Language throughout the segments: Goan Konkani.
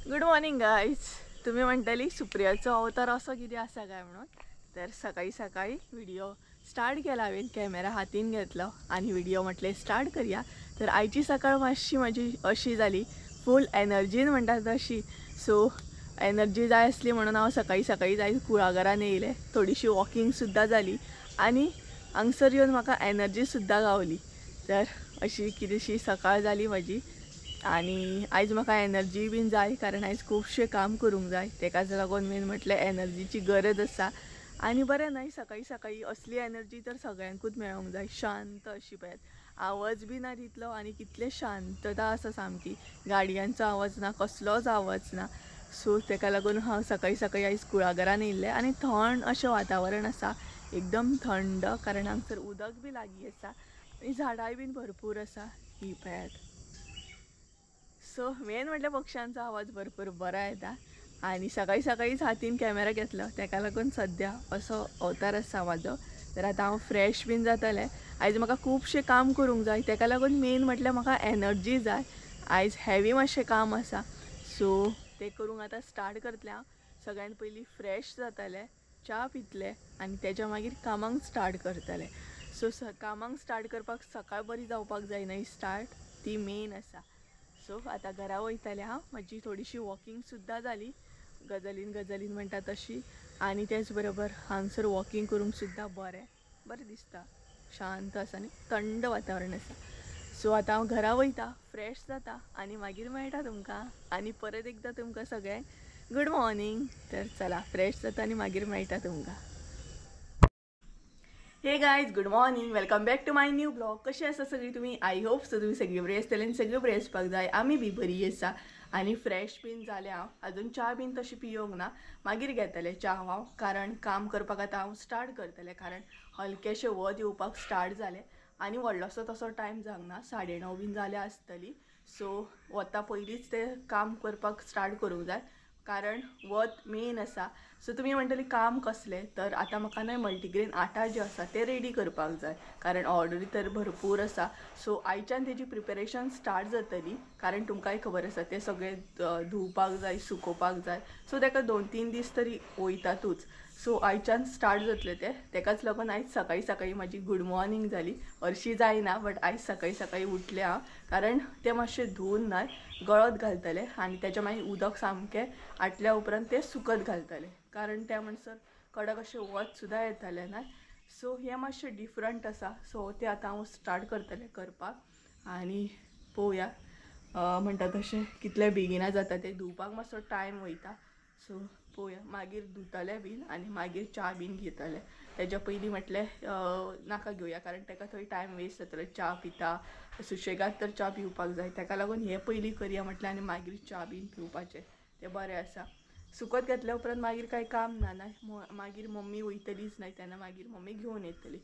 Good morning guys. तुम्ही म्हणताली सुप्रियाचो अवतार असो कितें आसा काय म्हणून, तर सकाळी सकाळी व्हिडिओ स्टार्ट केला हांवें, कॅमेरा हातीन घेतलो आनी व्हिडिओ म्हटलें स्टार्ट करया. तर आयची सकाळ मातशी म्हाजी अशी जाली, फूल एनर्जीन म्हणटा तशी. सो एनर्जी जाय आसली म्हणून हांव सकाळी सकाळी जाय कुळागरान येयलें, थोडीशी वॉकिंग सुद्दां जाली आनी हांगसर येवन म्हाका एनर्जी सुद्दां गावली. तर अशी कितेंशी सकाळ जाली म्हाजी आनी आयज म्हाका एनर्जी बीन जाय, कारण आयज खुबशें काम करूंक जाय, तेकाच लागून मेन म्हटल्यार एनर्जीची गरज आसा. आनी बरें न्हय सकाळी सकाळी असली एनर्जी तर सगळ्यांकूच मेळोंक जाय, शांत अशी पळयात, आवाज बी ना तितलो आनी कितलें शांतता आसा सामकी, गाडयांचो आवाज ना, कसलोच आवाज ना. सो तेका लागून हांव सकाळी सकाळी आयज कुळागरान येयल्लें आनी थंड अशें वातावरण आसा, एकदम थंड, कारण हांगसर उदक बी लागीं आसा आनी झाडांय बीन भरपूर आसा ही पळयात. सो मेन म्हटल्यार पक्ष्यांचो आवाज भरपूर बरो येता आनी सकाळी सकाळीच हातीन कॅमेरा घेतलो, तेका लागून सद्या असो अवतार आसा म्हाजो. तर आतां हांव फ्रेश बीन जातलें, आयज म्हाका खुबशें काम करूंक जाय, तेका लागून मेन म्हटल्यार म्हाका एनर्जी जाय. आयज हेवी मातशें काम आसा, सो तें करूंक आतां स्टार्ट करतलें हांव. सगळ्यान पयलीं फ्रेश जातलें, च्या पितलें आनी तेज्या मागीर कामांक स्टार्ट करतलें. सो कामांक स्टार्ट करपाक सकाळ बरी जावपाक जाय न्हय स्टार्ट, ती मेन आसा. सो आतां घरा वयतलें हांव, म्हाजी थोडीशी वॉकिंग सुद्दां जाली, गजालीन गजालीन म्हणटा तशी, आनी तेच बरोबर हांगसर वॉकिंग करूंक सुद्दां बरें बरें दिसता, शांत आसा आनी थंड वातावरण आसा. सो आतां हांव घरा वयता, फ्रेश जाता आनी मागीर मेळटा तुमकां आनी परत एकदां तुमकां सगळ्यांक गुड मॉर्निंग. तर चला फ्रेश जाता आनी मागीर मेळटा तुमकां. Hey guys, good morning, welcome back to my new blog. कशी आसा सगळी तुमी? I hope so तुमी सगळी बरी आसतली आनी सगळी बरी आसपाक जाय. आमी बी बरी आसा आनी फ्रेश बीन जालें हांव, अजून च्या बीन तशी पियोंक ना, मागीर घेतलें च्या हांव, कारण काम करपाक आतां हांव स्टार्ट करतलें, कारण हलकेशें वत येवपाक स्टार्ट जालें आनी व्हडलोसो तसो टायम जावंक ना, 9:30 बीन जाल्या आसतली. सो वता पयलींच तें काम करपाक स्टार्ट करूंक जाय, कारण वत मेन आसा. सो तुमी म्हणटली काम कसलें, तर आतां म्हाका न्हय मल्टीग्रेन आटा जे आसा ते रेडी करपाक जाय, कारण ऑर्डरी तर भरपूर आसा. सो आयच्यान तेजी प्रिपेरेशन स्टार्ट जातली, कारण तुमकांय खबर आसा ते सगळे धुवपाक जाय, सुकोवपाक जाय, सो तेका 2-3 दीस तरी वयतातूच. सो आयच्यान स्टार्ट जातलें तें, तेकाच लागून आयज सकाळी सकाळी म्हाजी गुड मॉर्निंग जाली. हरशीं जायना बट आयज सकाळी सकाळी उठलें हांव, कारण तें मातशें धुवन न्हय गळत घालतलें आनी तेच्या मागीर उदक सामकें आटल्या उपरांत तें सुकत घालतलें, कारण त्या म्हणसर कडक अशें वत सुद्दां येतालें न्हय. सो हें मातशें डिफरंट आसा. सो तें आतां हांव स्टार्ट करतलें करपाक आनी पळोवया म्हणटा तशें कितले बेगिना जाता तें. धुवपाक मातसो टायम वयता. सो पळोवया, मागीर धुतलें बीन आनी मागीर च्या बीन घेतलें. तेज्या पयलीं म्हटलें नाका घेवया, कारण ताका थंय टायम वेस्ट जातलो. च्या पिता सुशेगाद तर च्या पिवपाक जाय, ताका लागून हें पयलीं करया म्हटलें आनी मागीर च्या बीन पिवपाचें तें बरें आसा. सुकत घातल्या उपरांत मागीर कांय काम ना, ना मागीर मम्मी वयतलीच न्हय तेन्ना मागीर मम्मी घेवन येतली.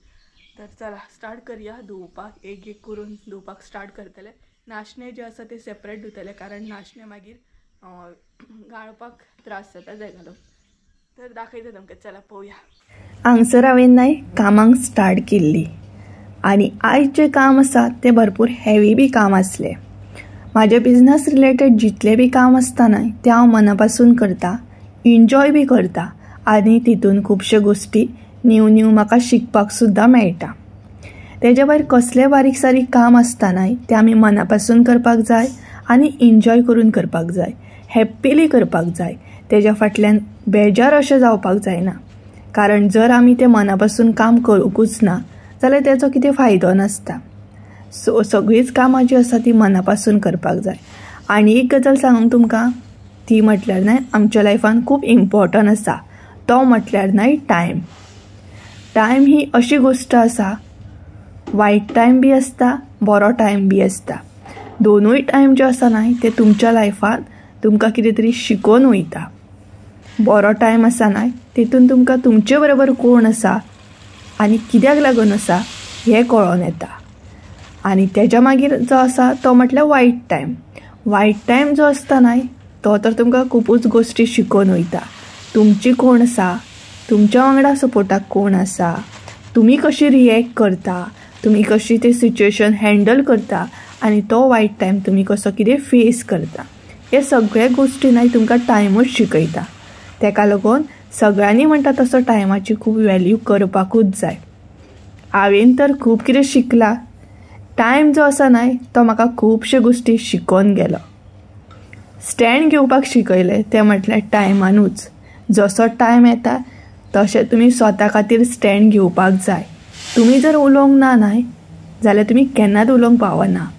तर चला स्टार्ट करया धुवपाक, एक एक करून धुवपाक स्टार्ट करतले. नाशणे जे आसा ते सेपरेट धुतले, कारण नाशणे मागीर गाळपाक त्रास जाता तेका लागून. तर दाखयता तुमकां, चला पळोवया. हांगसर हांवें न्हय कामांक स्टार्ट केल्ली आनी आयज जें काम आसा तें भरपूर हेवी बी काम आसलें. म्हाजें बिजनस रिलेटेड जितलें बी काम आसता न्हय तें हांव मना पासून करता, एन्जॉय बी करता आनी तितून खुबश्यो गोश्टी न्यू न्यू म्हाका शिकपाक सुद्दां मेळटा. तेज्या भायर कसलें बारीक सारीक काम आसता न्हय तें आमी मना पासून करपाक जाय आनी एन्जॉय करून करपाक जाय, हॅप्पीली करपाक जाय. तेज्या फाटल्यान बेजार अशें जावपाक जायना, कारण जर आमी तें मना पासून काम करूंकूच ना जाल्यार तेजो कितें फायदो नासता. सो सगळींच कामां जीं आसा तीं मना पासून करपाक जाय. आनी एक गजाल सांगूंक तुमकां, ती म्हटल्यार न्हय आमच्या लायफान खूब इम्पॉर्टंट आसा, तो म्हटल्यार न्हय टायम. टायम ही अशी गोश्ट आसा, वायट टायम बी आसता, बरो टायम बी आसता. दोनूय टायम जे आसा न्हय ते तुमच्या लायफान तुमकां कितें तरी शिकोवन वयता. बरो टायम आसा न्हय तितून तुमकां तुमचे बरोबर कोण आसा आनी कित्याक लागून आसा हें कळोन येता. आनी तेज्या मागीर जो आसा तो म्हटल्यार वायट टायम. वायट टायम जो आसता न्हय तो तर तुमकां खुबूच गोश्टी शिकोवन वयता. तुमची कोण आसा, तुमच्या वांगडा सपोर्टाक कोण आसा, तुमी कशी रिएक्ट करता, तुमी कशी ते सिच्युएशन हँडल करता आनी तो वायट टायम तुमी कसो कितें फेस करता, हे सगळे गोश्टी न्हय तुमकां टायमूच शिकयता. तेका लागून सगळ्यांनी म्हणटा तसो टायमाची खूब वॅल्यू करपाकूच जाय. हांवें तर खूब कितें शिकलां. टायम जो आसा न्हय तो म्हाका खुबश्यो गोश्टी शिकोवन गेलो. स्टँड घेवपाक शिकयलें तें म्हटल्यार टायमानूच. जसो टायम येता तशें तुमी स्वता खातीर स्टँड घेवपाक जाय. तुमी जर उलोवंक ना न्हय जाल्यार तुमी केन्नाच उलोवंक पावना.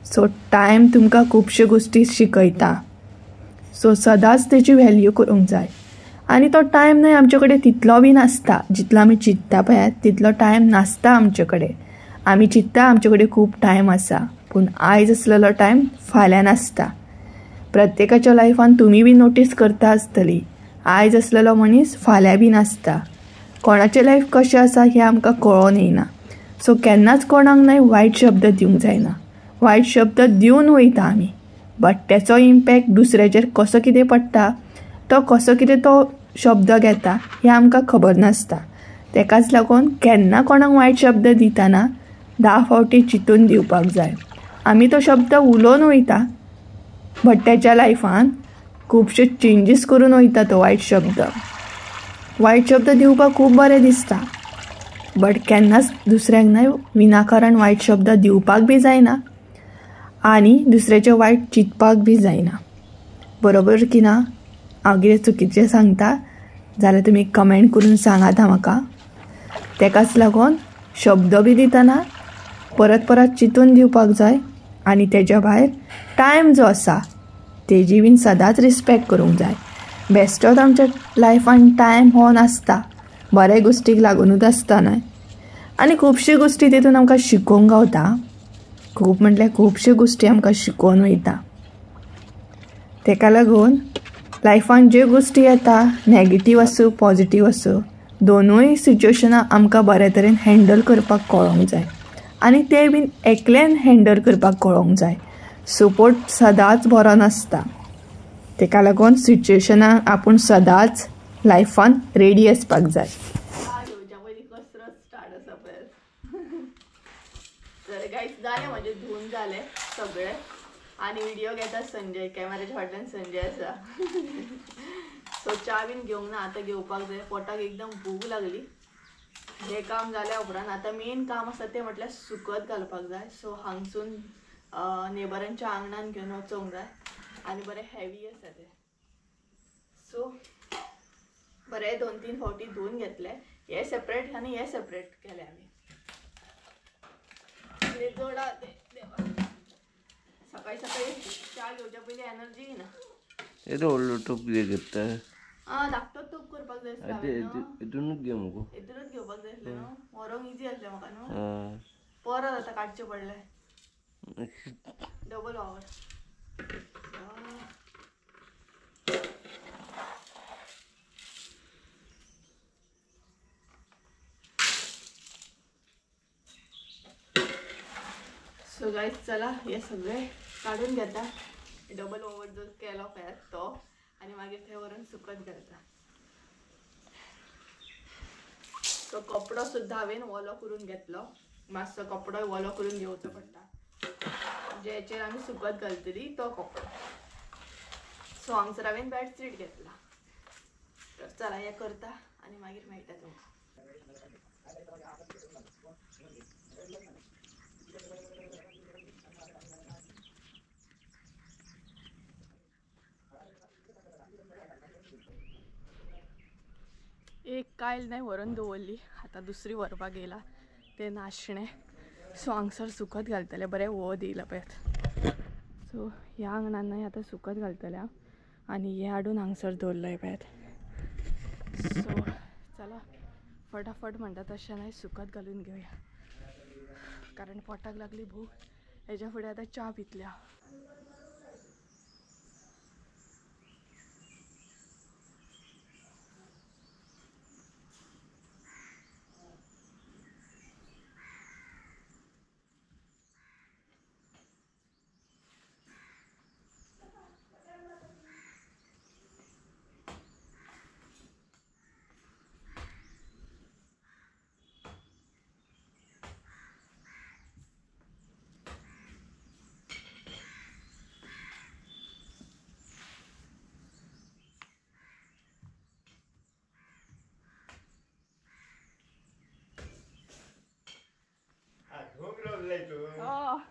सो टायम तुमकां खुबश्यो गोश्टी शिकयता. सो सदांच तेची व्हॅल्यू करूंक जाय. आनी तो टायम न्हय आमचे कडेन तितलो बी नासता जितलो आमी चिंत्ता पळयात तितलो टायम नासता आमचे कडेन. आमी चिंत्ता आमचे कडेन खूब टायम आसा, पूण आयज आसलेलो टायम फाल्यां नासता. प्रत्येकाच्या लायफान तुमी बी नोटीस करता आसतली, आयज आसलेलो मनीस फाल्यां बी नासता. कोणाचें लायफ कशें आसा हें आमकां कळोन येयना. सो केन्नाच कोणाक न्हय वायट शब्द दिवंक जायना. वायट शब्द दिवन वयता आमी, बट तेचो इम्पॅक्ट दुसऱ्याचेर कसो कितें पडटा, तो कसो कितें तो शब्द घेता हें आमकां खबर नासता. तेकाच लागून केन्ना कोणाक वायट शब्द दितना 10 फावटी चिंतून दिवपाक जाय. आमी तो शब्द उलोवन वयता, बट तेच्या लायफान खुबशे चेंजीस करून वयता तो वायट शब्द. वायट शब्द दिवपाक खूब बरें दिसता, बट केन्नाच दुसऱ्यांक न्हय विनाकारण वायट शब्द दिवपाक बी जायना आनी दुसऱ्याचें वायट चिंतपाक बी जायना. बरोबर की ना? हांव कितें चुकीचें सांगता जाल्यार तुमी कमेंट करून सांगात म्हाका. तेकाच लागून शब्द बी दितना परत परत चिंतून दिवपाक जाय आनी तेज्या भायर टायम जो आसा तेजी बीन सदांच रिस्पेक्ट करूंक जाय. बेश्टोच आमच्या लायफान टायम हो नासता, बऱ्या गोश्टीक लागुनूच आसता न्हय. आनी खुबश्यो गोश्टी तितून आमकां शिकोवंक गावता. खूब म्हटल्यार खुबश्यो गोश्टी आमकां शिकोवन वयता. तेका लागून लायफान ज्यो गोश्टी येता नॅगेटीव आसूं पॉजिटीव आसूं, दोनूय सिच्युएशनां आमकां बरे तरेन हँडल करपाक कळोंक जाय आनी ते बीन एकल्यान हँडल करपाक कळोंक जाय. सपोर्ट सदांच बरो नासता, तेका लागून सिच्युएशनाक आपूण सदांच लायफान रेडी आसपाक जाय. तर गायस जालें म्हजें धुवन जालें सगळें आनी व्हिडिओ घेता संजय, कॅमेराच्या फाटल्यान संजय आसा. सो च्या बीन घेवंक ना, आतां घेवपाक जाय. पोटाक एकदम भूक लागली. हें काम जाल्या उपरांत आतां मेन काम आसा तें म्हटल्यार सुकत घालपाक जाय. सो हांगसून नेबरांच्या आंगणान घेवन वचोंक जाय आनी बरें हेवी आसा तें. सो बरें 2-3 फावटी धुवन घेतलें. हे सेपरेट आनी हे सेपरेट केले आमी. जोडा देवा, सकाळी सकाळी च्या घेवच्या पयलीं एनर्जी ना. येदो व्हडलो तूप घेता. आं, धाकटो तूप करपाक जाय आसलें. हितूनच घे मुगो. हितूनच घेवपाक जाय आसलें न्हू, व्हरोंक इजी आसलें म्हाका न्हू. परत आतां काडचें पडलें डबल वावर. सो गायज चला हे सगळे काडून घेता, डबल ओवर जो केलो पळयात तो, आनी मागीर थंय व्हरून सुकत घालता. सो कपडो सुद्दां हांवें ओलो करून घेतलो, मातसो कपडो ओलो करून घेवचो पडटा, म्हणजे हेचेर आमी सुकत घालतली तो कपडो. सो हांगसर हांवें बेडशीट घेतला. तर चला हें करता आनी मागीर मेळटा तुमकां. एक कायल नाही व्हरून दवरली, आतां दुसरी व्हरपाक येयला तें नाशणें. सो हांगसर सुकत घालतलें, बरें वत येयलां पळयात. सो ह्या आंगणान आतां सुकत घालतलें हांव, आनी हें हाडून हांगसर दवरलें पळयात. सो चला फटाफट म्हणटा तशें न्हय सुकत घालून घेवया, कारण पोटाक लागली भूक. हेज्या फुडें आतां च्या पितलें हांव. Oh.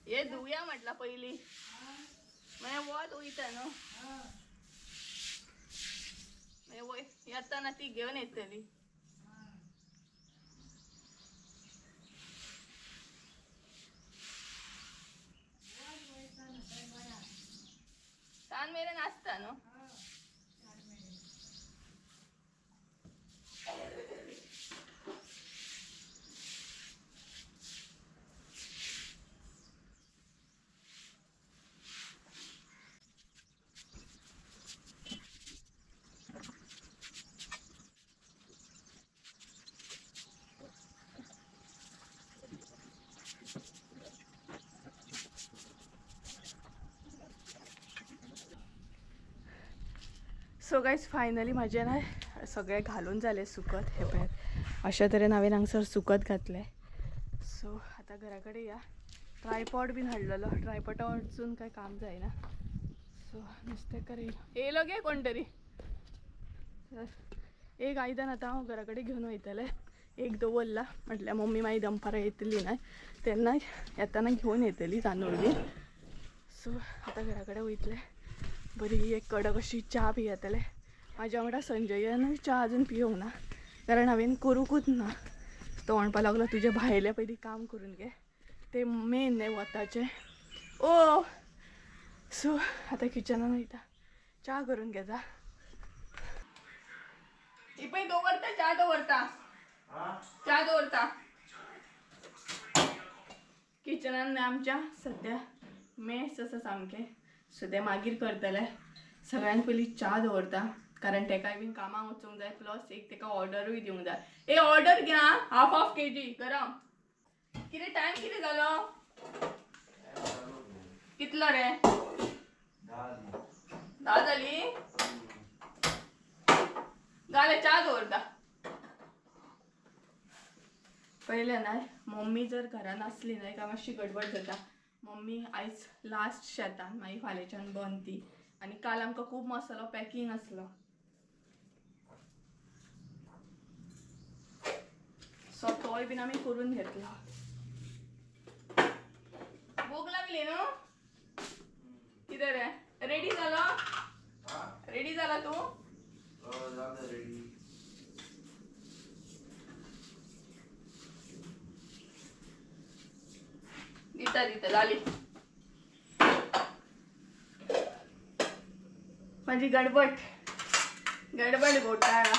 हे धुवया म्हटला पयली, मागीर वत वयता न्हू, मागीर येताना ती घेवन येतली. सांज मेरेन आसता न्हू. सो गायज फायनली म्हाजें ना सगळें घालून जालें सुकत. हे पळयात अशा तरेन हांवें हांगसर सुकत घातलें. सो आतां घरा कडेन या. ट्रायपॉड बीन हाडलेलो, ट्रायपॉडा वचून कांय काम जायना. सो नुस्तें कर येयलो गे कोण तरी. एक आयदन आतां हांव घरा कडेन घेवन वयतलें, एक दवरला म्हटल्यार मम्मी मागीर दनपारां येतली न्हय तेन्ना येताना घेवन येतली तांदूळ बीन. सो आतां घरा कडेन वयतलें, बरी एक कडक अशी च्या पियेतलें. म्हाज्या वांगडा संजयानूय च्या अजून पिवंक ना, कारण हांवें करूंकूच ना. तो म्हणपाक लागलो तुजें भायलें पयलीं काम करून घे, तें मेन न्हय वताचें, ओ सो आतां किचनान वयता, च्या करून घेता. ही पळय दवरता, च्या दवरता, च्या दवरता किचनान. आमच्या सद्या मेस आसा सामकें, सो तें मागीर करतले. सगळ्यान पयलीं च्या दवरता कारण तेकाय बीन कामाक वचूंक जाय, प्लस एक तेका ऑर्डरूय दिवंक जाय. ए ऑर्डर घे आं, हाफ हाफ केजी गरम. कितें टायम कितें जालो? कितलो रे? 10 जाली. जालें, च्या दवरता. पयलें न्हय मम्मी जर घरान आसली न्हय काय मातशी गडबड जाता. मम्मी आयज लास्ट शेतान, मागीर फाल्यांच्यान बंद ती. आनी काल आमकां खूब मसालो पॅकिंग आसलो, सो तोय बीन आमी करून घेतलो. भूक लागली न्हू? कितें रे, रेडी जालो? रेडी जाला तूं? दिता दिता जाली माझी गडबड गडबड घोटाळा.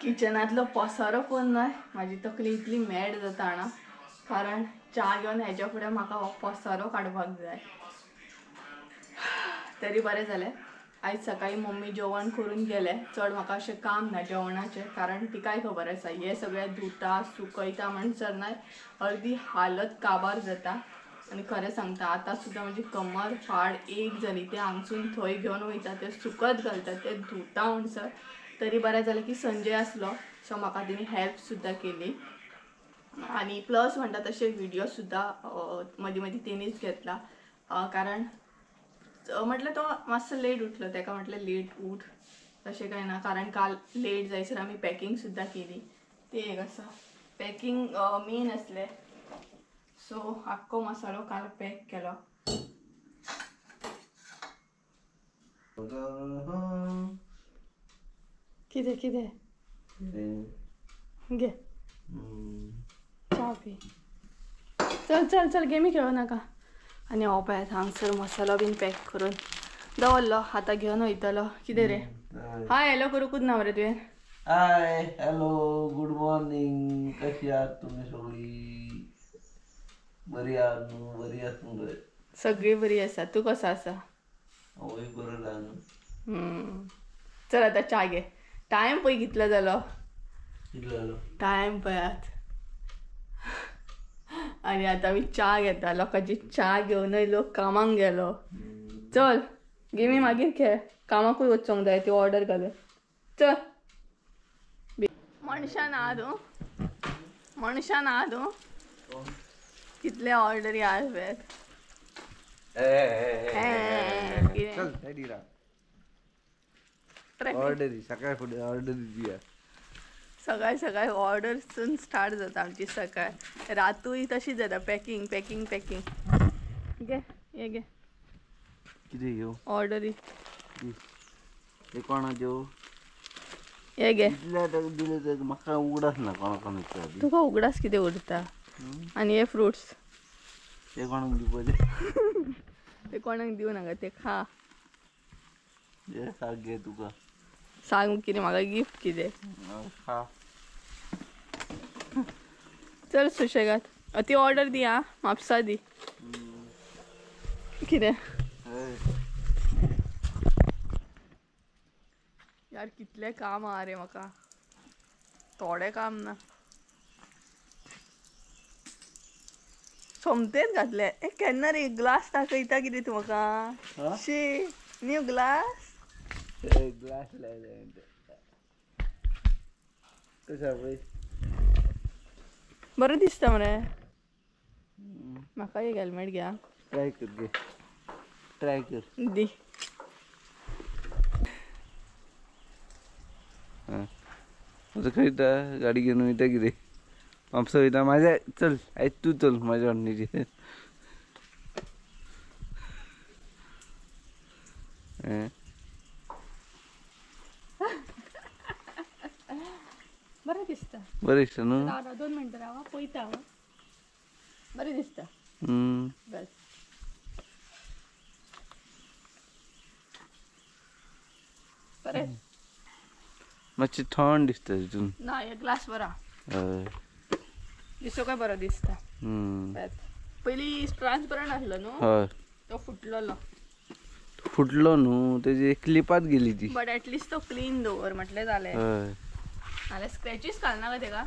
किचनांतलो पसारो पळोवन न्हय म्हाजी तकली इतली मॅड जाता जाणा, कारण च्या घेवन हेच्या फुडें म्हाका हो पसारो काडपाक जाय. तरी बरें जालें आयज सकाळी मम्मी जेवण करून गेलें, चड म्हाका अशें काम ना जेवणाचें, कारण तिकाय खबर आसा हे सगळें धुता सुकयता म्हणसर न्हय अर्दी हालत काबार जाता. आनी खरें सांगता आतां सुद्दां म्हजी कमर फाड एक जाली, तें हांगसून थंय घेवन वयता, तें सुकत घालता, तें धुता म्हणसर. तरी बरें जालें की संजय आसलो, सो म्हाका तेणी हेल्प सुद्दां केली. आनी प्लस म्हणटा तशें व्हिडियो सुद्दां मदीं मदीं तेणीच घेतला, कारण म्हटलें तो मातसो लेट उठलो, तेका म्हटलें लेट उठ, तशें कांय ना, कारण काल लेट जायसर आमी पॅकिंग सुद्दां केली. तें एक आसा पॅकिंग मेन आसलें, सो आख्खो मसालो काल पॅक केलो. कितें कितें घे च्या पी, चल चल चल गेमी खेळूं नाका. आनी हो पळयात हांगसर मसालो बीन पॅक करून दवरलो, आतां घेवन वयतलो. कितें रे? हाय हॅलो करूंकूच ना मरे तुवें? हाय हॅलो गुड मॉर्निंग, कशी आहात तुमी सगळी? बरी आहात न्हू? बरी आसूंक जाय. सगळी बरी आसा, तूं कसो आसा? हांवूय बरो आसा न्हू. चल आतां च्या घे. टायम पळय कितलो जालो? कितलो जालो टायम पळयात. आनी आतां आमी च्या घेता, लोकांची च्या घेवनय लोक कामाक गेलो. चल गेमी मागीर खेळ, कामाकूय वचोंक जाय ती ऑर्डर घालून. चल मनशां ना तूं, मनशां ना तूं, कितले ऑर्डरी आस पळयात. ऑर्डरी सकाळ फुडें ऑर्डरी दिया. सकाळ सकाळ ऑर्डरसून स्टार्ट जाता आमची सकाळ, रातूय तशी जाता. Packing packing packing. घे हे घे. कितें घेवं? ऑर्डरी. हे कोणाच्यो? हे घे. इतले दिले तर म्हाका उगडास ना कोणा कोणाचो. तुका उगडास कितें उरता? आनी हे फ्रुट्स ते कोणाक दिवपाचे? ते कोणाक दिवं नाका, ते खा. साग घे तुका. सांग कितें म्हाका गिफ्ट कितें? खा. चल सुशेगाद ती ऑर्डर दी आं, म्हापसा दी. कितें यार कितलें काम आहा रे म्हाका, थोडें काम ना. सोमतेच घातलें. ए केन्ना रे ग्लास दाखयता कितें तूं म्हाका? She knew glass. ग्लास लायले कशें पळय बरें दिसता मरे म्हाका. एक हेल्मेट घ्या. ट्राय कर, घे ट्राय कर दी. आतां खंय वयता? गाडी घेवन वयता कितें? म्हापसा वयता म्हाज्या. चल आयज तूं चल म्हाज्या वांगडा. बरें दिसता. बरें दिसता न्हू. 2 मिनटां रावा पळयता हांव. बरें दिसता. बस बरें. मातशी थंड दिसता तितून. ना हे ग्लास बरा दिसो काय बरो दिसता. पयलीं ट्रान्सपरंट आसलो न्हू तो फुटलेलो. फुटलो न्हू तेजी क्लिपात गेली ती. बट एटलिस्ट तो क्लीन दवर म्हटलें जालें. नाल्यार स्क्रॅचीस घालना काय तेका.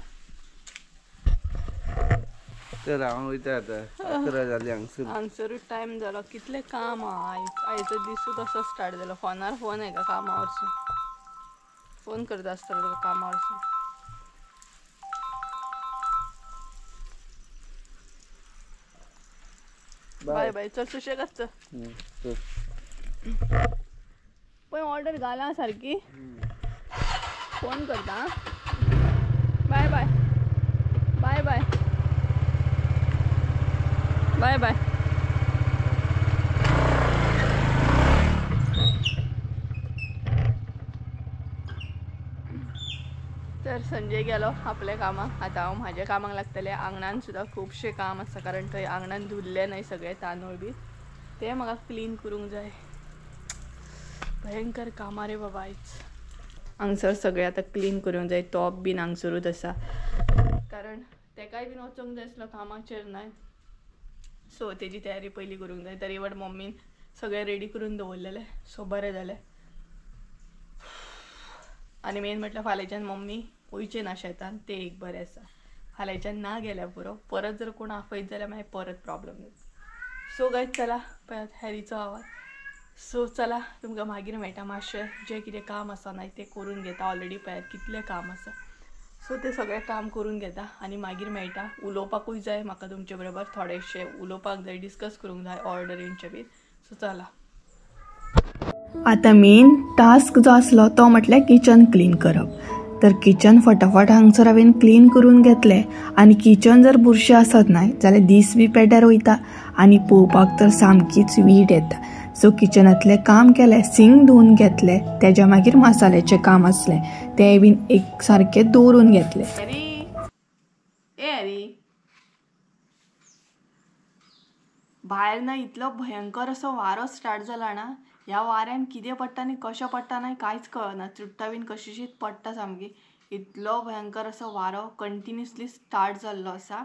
तर हांव वयता आतां 11 जाली हांगसर. हांगसरूच टायम जालो. कितलें काम आहा आयज. आयचो दिसूच असो स्टार्ट जालो. फोनार फोन येता कामावरसून. फोन करता आसतलो तुका कामावरसून. बाय बाय. चल सुशेगाद चल. पळय ऑर्डर घाला सारकी. फोन करता. Bye bye bye bye bye bye. तर संजय गेलो आपल्या कामाक. आतां हांव म्हाज्या कामाक लागतलें. आंगणान सुद्दां खुबशें काम आसा कारण थंय आंगणान धुल्लें न्हय सगळें तांदूळ बी तें म्हाका क्लीन करूंक जाय. भयंकर कामां रे बाबा आयज. हांगसर सगळें आतां क्लीन करूंक जाय. तोप बीन हांगसरूच आसा कारण तेकाय बीन वचोंक जाय आसलो कामाचेर न्हय. सो तेजी तयारी पयलीं करूंक जाय. तरी बट मम्मीन सगळें रेडी करून दवरलेलें सो बरें जालें. आनी मेन म्हटल्यार फाल्यांच्यान मम्मी वयचें ना शेतान तें एक बरें आसा. फाल्यांच्यान ना गेल्यार पुरो. परत जर कोण आफयत जाल्यार मागीर परत प्रॉब्लम जाता. सो गायज चला पळयात हॅरीचो आवाज. सो चला तुमकां मागीर मेळटा. मातशें जें कितें काम आसा न्हय तें करून घेता. ऑलरेडी पळयात कितलें काम आसा. सो तें सगळें काम करून घेता आनी मागीर मेळटा. उलोवपाकूय जाय म्हाका तुमचे बरोबर थोडेशें उलोवपाक जाय, डिस्कस करूंक जाय ऑर्डरींचें बीन. सो चला आतां मेन टास्क जो आसलो तो म्हटल्यार किचन क्लीन करप. तर किचन फटाफट हांगसर हांवें क्लीन करून घेतलें. आनी किचन जर बुरशें आसत न्हय जाल्यार दीस बी पेड्यार वयता आनी पळोवपाक तर सामकीच वीट येता. सो किचनांतलें काम केलें, सिंक धुवन घेतलें, तेज्या मागीर मसाल्याचें काम आसलें तें बीन एक सारकें दवरून घेतलें. ए भायर ना इतलो भयंकर असो वारो स्टार्ट जाला ना. ह्या वाऱ्यान कितें पडटा आनी कशें पडटा न्हय कांयच कळना. चुट्टां बीन कशीशीच पडटा सामकी. इतलो भयंकर असो वारो कंटिन्युअसली स्टार्ट जाल्लो आसा.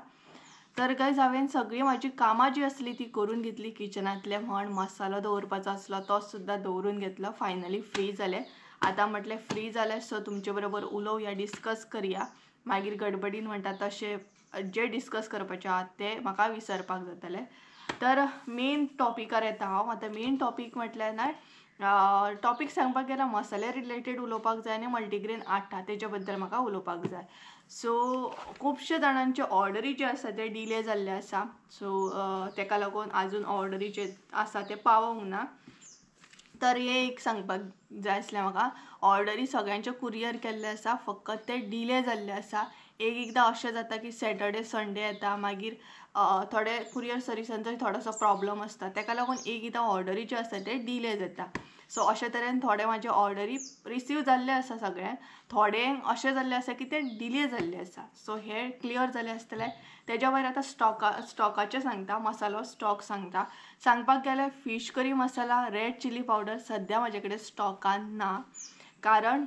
तर गायज हांवें सगळीं म्हाजी कामां जी आसली ती करून घेतली. किचनांतलें म्हण मसालो दवरपाचो आसलो तो सुद्दां दवरून घेतलो. फायनली फ्री जालें. आतां म्हटलें फ्री जालें सो तुमचे बरोबर उलोवया, डिस्कस करया. मागीर गडबडीन म्हणटा तशें जे डिस्कस करपाचें आहा तें म्हाका विसरपाक जातलें. तर मेन टॉपिकार येता हांव. आतां मेन टॉपीक म्हटल्यार न्हय टॉपीक सांगपाक गेल्यार मसाले रिलेटेड उलोवपाक जाय आनी मल्टीग्रेन आटा तेच्या बद्दल म्हाका उलोवपाक जाय. सो खुबशे जाणांचे ऑर्डरी जे आसा ते डिले जाल्ले आसा. सो तेका लागून आजून ऑर्डरी जे आसा ते पावोंक ना. तर हें एक सांगपाक जाय आसलें म्हाका. ऑर्डरी सगळ्यांचे कुरियर केल्ले आसा, फकत ते डिले जाल्ले आसा. एक एकदां अशें जाता की सॅटर्डे संडे येता, मागीर थोडे कुरियर सर्विसांचो थोडोसो प्रॉब्लम आसता, तेका लागून एक एकदां ऑर्डरी जे आसता ते डिले जाता. सो अशे तरेन थोडे म्हाजे ऑर्डरी रिसीव जाल्ले आसा सगळ्यांक, थोडे अशें जाल्ले आसा की ते डिले जाल्ले आसा. सो हे क्लियर जालें आसतलें. तेज्या भायर आतां स्टॉकाचें सांगता, मसालो स्टॉक सांगता. सांगपाक गेल्यार fish curry masala, red chilli powder सद्या म्हाजे कडेन स्टॉकान ना, कारण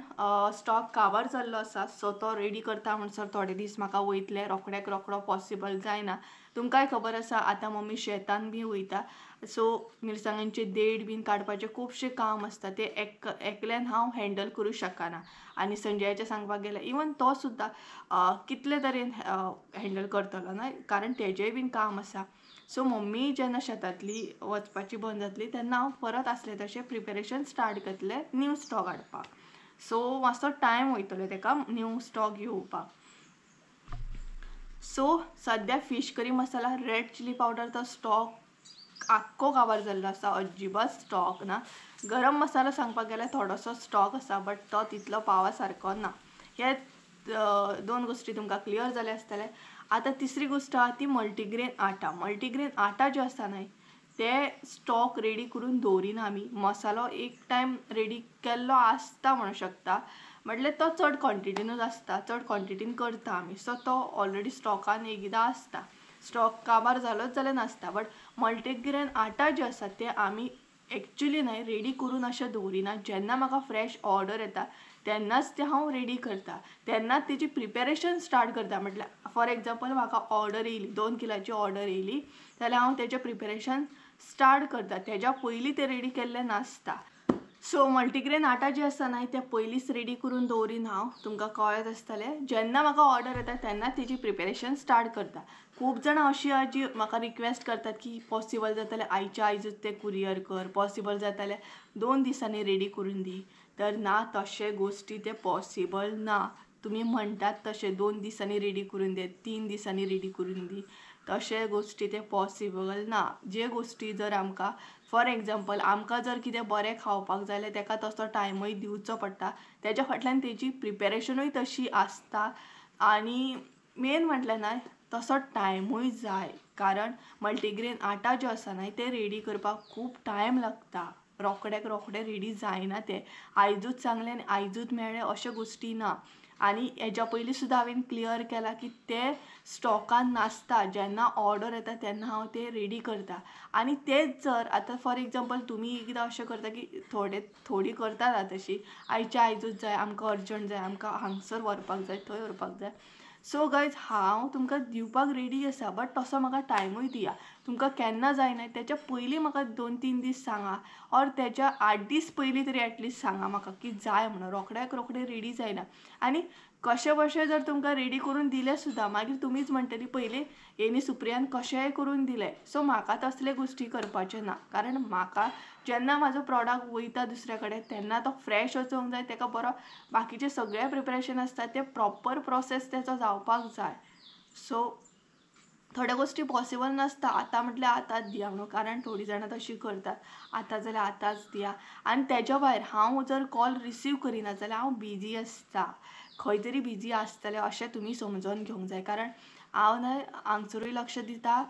स्टॉक काबार जाल्लो आसा. सो तो रेडी करता म्हणसर थोडे दीस म्हाका वयतले, रोखड्याक रोखडो पॉसिबल जायना. तुमकांय खबर आसा आतां मम्मी शेतान बी वयता, सो मिरसांगांचे देड बीन काडपाचें खुबशें काम आसता, तें एकल्यान हांव हँडल करूं शकना. आनी संजयाचें सांगपाक गेल्यार इवन तो सुद्दां कितले तरेन हँडल करतलो न्हय, कारण तेजेंय बीन काम आसा. सो मम्मी जेन्ना शेतांतली वचपाची बंद जातली तेन्ना हांव परत आसलें तशें प्रिपेरेशन स्टार्ट करतलें न्यू स्टॉक हाडपाक. सो मातसो टायम वयतलो तेका न्यू स्टॉक येवपाक. सो सद्या fish curry masala, red chilli powder तो स्टॉक आख्खो काबार जाल्लो आसा, अजिबात स्टॉक ना. गरम मसालो सांगपाक गेल्यार थोडोसो स्टॉक आसा, बट तो तितलो पावा सारको ना. हे दोन गोश्टी तुमकां क्लियर जाले आसतले. आतां तिसरी गोश्ट आहा ती मल्टीग्रेन आटा. मल्टीग्रेन आटा जो आसा न्हय ते स्टॉक रेडी करून दवरिना आमी. मसालो एक टायम रेडी केल्लो आसता म्हणू शकता, म्हटल्यार तो चड क्वॉन्टिटीनूच आसता, चड क्वॉन्टिटीन करता आमी. सो तो ऑलरेडी स्टॉकान एकदां आसता, स्टॉक काबार जालोच जाल्यार नासता. बट मल्टीग्रेन आटा जे आसा ते आमी एक्चुली न्हय रेडी करून अशें दवरिना. जेन्ना म्हाका फ्रेश ऑर्डर येता तेन्नाच तें हांव रेडी करता, तेन्नाच तेजी प्रिपेरेशन स्टार्ट करता. म्हटल्यार फॉर एग्जाम्पल म्हाका ऑर्डर येयली, 2 किलाची ऑर्डर येयली जाल्यार हांव तेजें प्रिपेरेशन स्टार्ट करता, तेज्या पयलीं तें रेडी केल्लें नासता. सो मल्टीग्रेन आटा जे आसा न्हय ते पयलींच रेडी करून दवरीन हांव, तुमकां कळत आसतलें. जेन्ना म्हाका ऑर्डर येता तेन्ना तेजी प्रिपेरेशन स्टार्ट करता. खूब जाणां अशीं आहा जी म्हाका रिक्वेस्ट करतात की पॉसिबल जाता जाल्यार आयच्या आयजूच तें कुरियर कर, पॉसिबल जाता जाल्यार 2 दिसांनी रेडी करून दी. तर ना, तशे गोश्टी ते पॉसिबल ना. तुमी म्हणटात तशें 2 दिसांनी रेडी करून दी, 3 दिसांनी रेडी करून दी, तशे गोश्टी ते पॉसिबल ना. जे गोश्टी जर आमकां फॉर एग्जाम्पल आमकां जर कितें बरें खावपाक जाय जाल्यार तेका तसो टायमूय दिवचो पडटा, तेज्या फाटल्यान तेजी प्रिपेरेशनूय तशी आसता. आनी मेन म्हटल्यार न्हय तसो टायमूय जाय, कारण मल्टीग्रेन आटा जो आसा न्हय ते रेडी करपाक खूब टायम लागता. रोखड्याक रोखडें रेडी जायना तें, आयजूच सांगलें आनी आयजूच मेळ्ळें अश्यो गोश्टी ना. आनी हेज्या पयलीं सुद्दां हांवें क्लियर केलां की ते स्टॉकान नासता, जेन्ना ऑर्डर येता तेन्ना हांव ते रेडी करता. आनी तेच जर आतां फॉर एग्जाम्पल तुमी एकदां अशें करता की थोडी करतात आतां तशी, आयच्या आयजूच जाय, आमकां अर्जंट जाय, आमकां हांगसर व्हरपाक जाय, थंय व्हरपाक जाय. सो गायज हांव तुमकां दिवपाक रेडी आसा, बट तसो म्हाका टायमूय दिया. तुमकां केन्ना जाय न्हय तेच्या पयलीं म्हाका 2-3 दीस सांगा, ऑर तेच्या 8 दीस पयलीं तरी एटलिस्ट सांगा म्हाका की जाय म्हणून. रोखड्याक रोखडें रेडी जायना. आनी कशें बशें जर तुमकां रेडी करून दिलें सुद्दां मागीर तुमीच म्हणटली पयलीं येनी सुप्रियान कशेंय करून दिलें. सो म्हाका तसले गोश्टी करपाचें ना, कारण म्हाका जेन्ना म्हाजो प्रोडक्ट वयता दुसऱ्या कडेन तेन्ना तो फ्रेश वचोंक जाय, तेका बरो बाकीचें सगळें प्रिपरेशन आसता तें प्रॉपर प्रोसेस तेचो जावपाक जाय. सो थोड्यो गोश्टी पॉसिबल नासता आतां म्हटल्यार आतांच दिया म्हणून, कारण थोडीं जाणां तशीं करतात, आतां जाल्यार आतांच दिया. आनी तेज्या भायर हांव जर कॉल रिसीव करिना जाल्यार हांव बिजी आसता, खंय तरी बिजी आसतलें अशें तुमी समजून घेवंक जाय. कारण हांव न्हय हांगसरूय लक्ष दिता,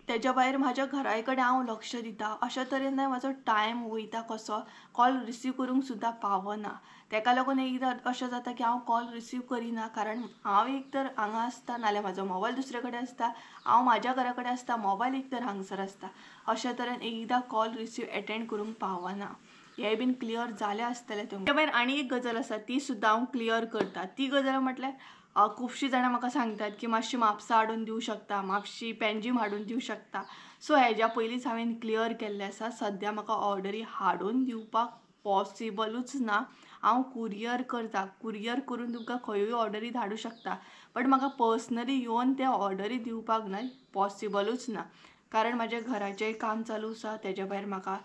तेज्या भायर म्हाज्या घराय कडेन हांव लक्ष दिता. अशे तरेन न्हय म्हाजो टायम वयता कसो, कॉल रिसीव करूंक सुद्दां पावना. तेका लागून एकदां अशें जाता की हांव कॉल रिसीव करिना, कारण हांव एक तर हांगा आसता, नाल्यार म्हाजो मोबायल दुसरे कडेन आसता, हांव म्हाज्या घरा कडेन आसता, मोबायल एक तर हांगसर आसता. अशे तरेन एकदां कॉल रिसीव एटेंड करूंक पावना. हें बीन क्लियर जालें आसतलें तुमकां. भायर आनी एक गजाल आसा ती सुद्दां हांव क्लियर करता. ती गजाल म्हटल्यार खुबशीं जाणां म्हाका सांगतात की मातशी म्हापसा हाडून दिवं शकता, मातशी पेंजीम हाडून दिवं शकता. सो हेज्या पयलींच हांवें क्लियर केल्लें आसा, सद्या म्हाका ऑर्डरी हाडून दिवपाक पॉसिबलूच ना. हांव कुरियर करता, कुरियर करून तुमकां खंयूय ऑर्डरी धाडूं शकता, बट म्हाका पर्सनली येवन ते ऑर्डरी दिवपाक न्हय पॉसिबलूच ना, कारण म्हाज्या घराचेंय काम चालू आसा, तेज्या भायर म्हाका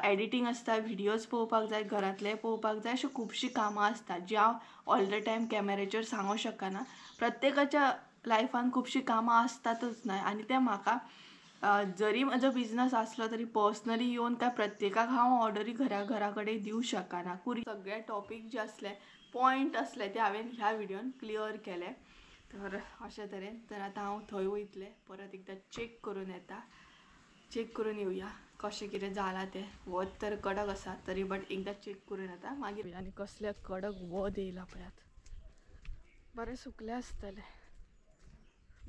एडिटींग आसता, व्हिडियोज पळोवपाक जाय, घरांतलें पळोवपाक जाय, अश्यो खुबशीं कामां आसतात जी हांव ऑल the time कॅमेराचेर सांगूंक शकना. प्रत्येकाच्या लायफान खुबशीं कामां आसतातूच न्हय, आनी तें म्हाका जरी म्हजो बिजनस आसलो तरी पर्सनली येवन काय प्रत्येकाक हांव ऑर्डरी घरा कडेन दिवं शकना. सगळे टॉपीक जे आसले, पॉयंट आसले ते हांवें ह्या व्हिडियोन क्लियर केले. तर अशे तरेन तर आतां हांव थंय वयतलें, परत एकदां चॅक करून येता, चॅक करून येवया कशें कितें जालां तें. वत तर कडक आसा तरी बट एकदां चॅक करून येता मागीर. आनी कसलें कडक वत येयलां पळयात, बरें सुकलें आसतलें,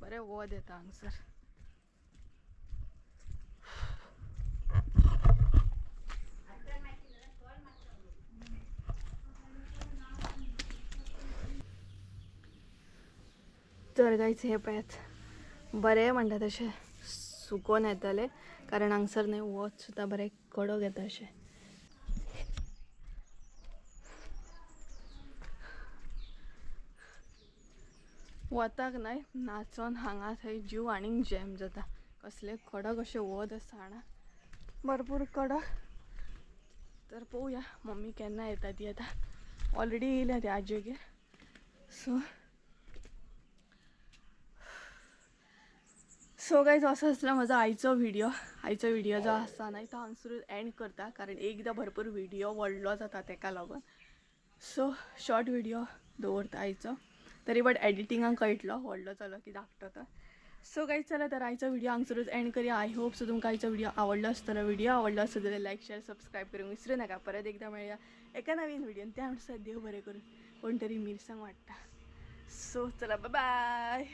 बरें वत येता हांगसर. तर गायज हे पळयात बरें म्हणटा तशें सुकोन येतलें, कारण हांगसर न्हय वत सुद्दां बरें कडक येता अशें. वताक न्हय नाचोन हांगा थंय जीव आनीक जॅम जाता, कसलें कडक अशें वत आसा जाणा, भरपूर कडक. तर पळोवया मम्मी केन्ना येता ती, आतां ऑलरेडी येयल्या ती आजयेगेर. सो गायज असो आसलो म्हजो आयचो व्हिडियो. आयचो व्हिडियो जो आसा न्हय तो हांगसरूच एंड करता, कारण एकदां भरपूर व्हिडियो व्हडलो जाता तेका लागून. सो शॉर्ट व्हिडियो दवरता आयचो, तरी बट एडिटिंगाक कळटलो व्हडलो जालो की धाकटो तो. सो गाईज चला तर आयचो व्हिडिओ हांगसरूच एंड करया. I hope so तुमकां आयचो व्हिडिओ आवडलो आसतलो. व्हिडिओ आवडलो आसत जाल्यार लायक शेअर सबस्क्रायब करूंक विसरू नाका. परत एकदा मेळया एका नवीन व्हिडिओन. त्या म्हणसर देव बरें करूं. कोण तरी मिरसांग वाडटा. सो चला बाय.